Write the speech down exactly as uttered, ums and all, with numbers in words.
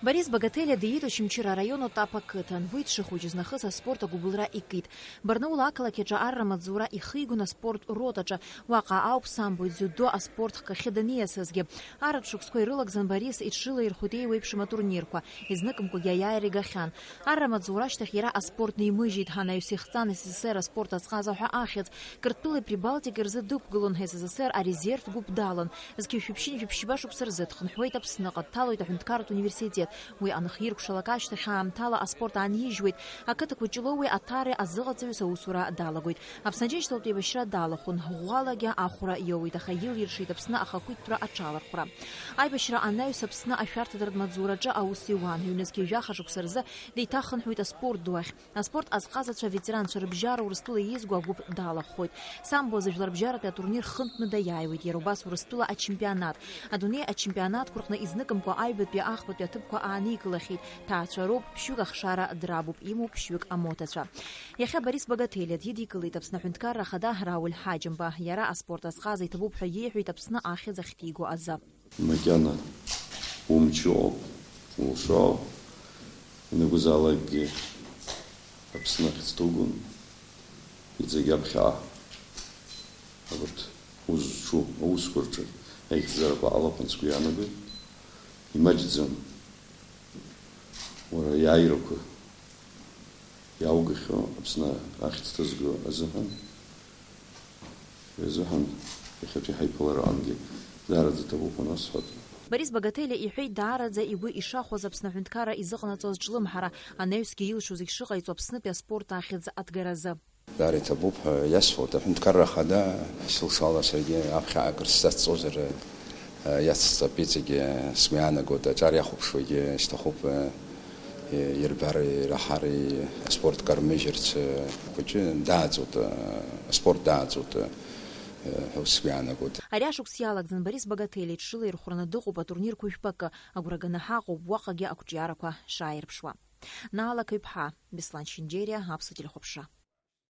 Борис Багателиа диит Очамчыра араион Отапа ақыҭан. Уи дшыхәыҷыз нахыс аспорт агәыбылра икит. Барнаула ақалақь аҿы арра маҵзура ихигон аспорт ротаҿы. Уаҟа ауп самбо, дзиудо аспорт хкахьы даниасызгьы. Арратә шықәсқәа ирылагӡан Борис иҽрылаирхәеит еиуеиԥшым атурнирқәа. Изныкымкәагьы аиааира игахьан. Арра маҵзура ашьҭахь иара аспорт нимыжьеит, анаҩс ихҵан С С С Р аспорт азҟаза ҳәа ахьӡ. Қырҭтәылеи Прибалтикеи рзы дықәгылон, С С С Р арезервтә гәыԥ далан. Зқьи жәшәи ԥшьынҩажәи ԥшьба шықәса рзы дхынҳәуеит Аԥсныҟа, дҭалоит аҳәынҭқарратә университет. Уи анхиркәшалак ашьҭахь аамҭала аспорт аанижьуеит. Ақыҭақәа Ҷлоуи Аҭареи азыҟаҵаҩыс аусура далагоит. Аԥсны Аџьынџьтәылатә еибашьра далахәын. Ӷәӷәалагьы ахәра иоуеит, аха илиршеит Аԥсны ахақәиҭтәра аҽалархәра. Аибашьра анаҩс Аԥсны ашәарҭадаратә маҵзураҿы аус иуан. Ҩнызқьи жәаха шықәса рзы деиҭахынҳәуеит аспорт ду ахь. Аспорт азҟазацәа аветеранцәа рыбжьара Урыстәыла иеизго агәыԥ далахәхоит. Самбо азы жәларбжьаратәи атурнир хынтәны даиааиуеит иара убас Урыстәыла ачемпионат. Адунеи ачемпионатқәа рҟны изныкымкәа аҩбатәи ахԥатәи аҭыԥқәа ааникылахьеит. Ҭаацәароуп, ԥшьҩык ахшара драбуп, имоуп ԥшьҩык амоҭацәа. Иахьа Борис Багателиа дидикылеит Аԥсны аҳәынҭқарра ахада Рауль Ҳаџьымба. Иара аспорт азҟаза иҭабуп ҳәа иеиҳәеит Аԥсны ахьӡ ахьҭиго азы. Макьана умчу ауп, улшо ауп. Ианакәызаалакгьы Аԥсны ахьӡ ҭугон, иҵегь аԥхьаа. Абарҭ узҿу аусқәа рҿы аихьӡарақәа алахәын сгәы иаанагоит. Имаҷӡам уара иааирақәа иааугахьоу Аԥсны ахьӡ ҭызго азыҳәан. Уи азыҳәан иахьатәи ҳаиԥылараҟангьы даараӡа иҭабуп анасҳәа. Борис Багателиа иҳәеит даараӡа игәы ишахәаз Аԥсны аҳәынҭқарра изыҟанаҵоз ҿлымҳара, анаҩсгьы илшо зегь шыҟаиҵо Аԥснытәи аспорт ахьӡ аҭгаразы. Даара иҭабуп ҳәа иасҳәоит, аҳәынҭқарра ахада сылшала саргьы аԥхьаҟа акыр сзацҵозар, иацҵап, иҵегьы сгәы иаанагоит, аҿар иахәаԥшуагьы сҭахуп, ирбари, ираҳари, аспорт кармыжьырц, хәыҷы дааӡоит, аспорт дааӡоит ҳәа сгәы иаанагоит. Ари ашықәс иалагӡан Борис Багателиа иҽрылаирхәраны дыҟоуп атурнирқәа жәпакы, агәра ганы ҳаҟоуп уаҟагьы ақәҿиарақәа шааирԥшуа. Наала Қыҩԥҳа, Беслан Шьынџьериа, Аԥсуа телехәаԥшра.